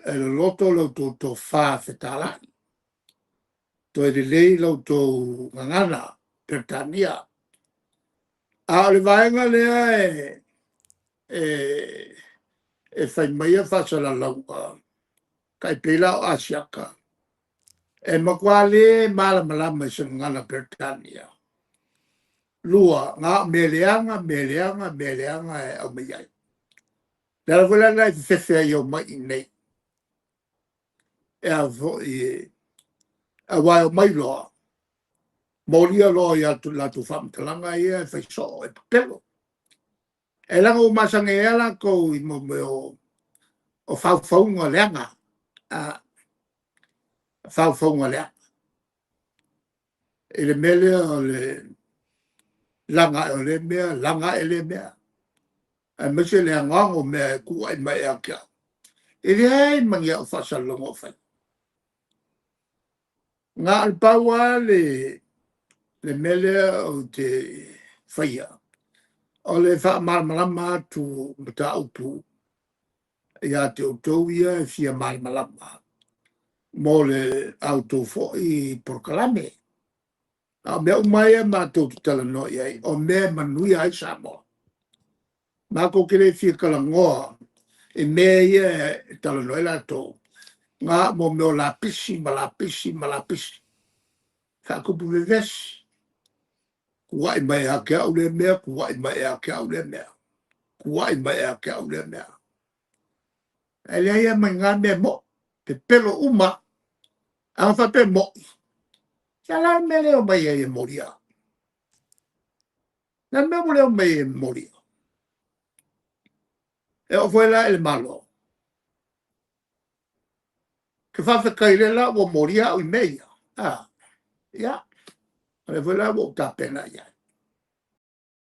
E loloto la outou tofa fetalai, toe lelei la outou gagana Peretania. A o le vaega lea e fai mai ia faasalalauga, tai pei la o Asiata, e matua le malamalama i se gagana Peretania. Lua, na o mea leaga, mea leaga, mea leaga e aumai ai. O le ala foi lena e fefefe ai e omai i inei. E a foi, aua e omai loa, molia loa i a latou faamatalaga ia e fai soo, e pepelo. E leaga ua masani ai lava latou i mea o faufauga leaga. Faufauga leaga. I le mea lea o le laga ae o lea mea, laga ae lea mea, aemaise le anoano o mea e tuuai mai ia te au. E leai ma ni au faasalalauga o faia. Na o le pau lava le mea lea ou te faia, o le faamalamalama atu o mataupu ia te outou ia e fia malamalama mo le a outou foi polokalame. A o mea uma ia matou te talanoa i ai, o mea e manuia ai Samoa. Matou te le fia talanoa i mea ia e talanoa ai latou, na o mea o lapisi ma lapisi ma lapisi, faatupu vevesi, tuuai mai ia te au lea mea, tuuai mai ia te au lea mea, tuuai mai ia te au lea mea. Ae leai lava ma ni na mea mo'i, pepelo uma. A na faapea e mo'i, ia o le a le mea e le omai ai e molia? O le a le mea ua le omai ai e molia? E oo foi la i le Malo, ou te faafetai o lea la ua molia au i mea ia, ia, o lea foi la ua ou tapena i ai.